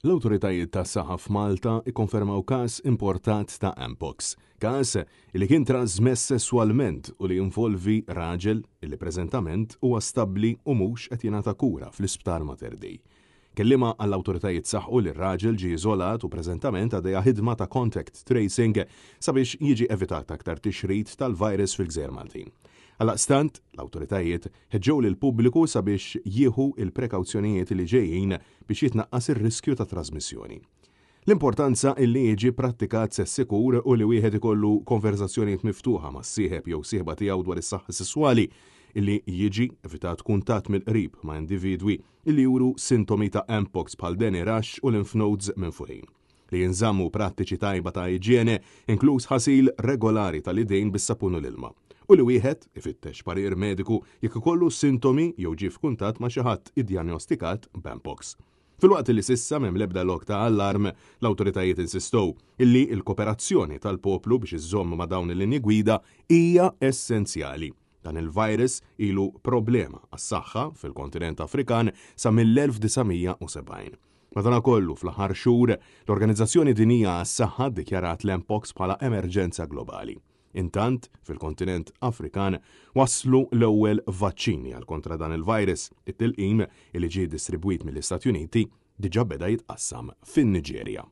L-awtoritajiet tas-saħħa f'Malta ikkonfermaw każ importat ta' Mpox, każ li kien trażmess sesswalment u li jinvolvi raġel li preżentament huwa stabbli u mhux qed jingħata kura fl-Isptar Mater Dei. Kelliema għall-awtoritajiet saħqu li r-raġel ġie iżolat u preżentament għaddejja ħidma ta' contact tracing sabiex jiġi evitat aktar tixrid tal-virus fil-gżejjer Maltin. Għaldaqstant, l-awtoritajiet ħeġġew lill-pubbliku sabiex jieħu l-prekawzjonijiet li ġejjin biex jitnaqqas ir-riskju ta' trażmissjoni. L-importanza illi jiġi prattikat sess sikur u li wieħed ikollu konverżazzjonijiet miftuħa mas-sieħeb jew sieħba tiegħu dwar is-saħħa sesswali, illi jiġi evitat kuntatt mill-qrib ma' individwi illi juru sintomi ta' mpox bħal deni raxx u lymph nodes minfuħin. Li jinżammu prattiċi tajba ta' iġjene, inkluż ħasil regolari tal-idejn bis-sapun u l-ilma, u li wieħed ifittex parir mediku jekk ikollu sintomi jew ġie f'kuntatt ma' xi ħadd idjanjostikat b'mpox. Filwaqt li s'issa m'hemm l-ebda lok ta' allarm, l-awtoritajiet insistow illi l-koperazzjoni tal-poplu biex iżżomm ma' dawn il-linji gwida hija essenzjali. Dan il-virus ilu problema għas-saħħa fil-kontinent Afrikan sa mill-1970. Madanakollu, fl-aħħar xhur, l-Organizzazzjoni Dinjija għas-Saħħa ddikjarat l-mpox bħala emerġenza globali. Intant, fil-kontinent Afrikan waslu l-ewwel vaċċini għal kontra dan il-virus. It-tilqim, li ġie distribwit mill-Istati Uniti, diġà beda jitqassam fin-Niġerja.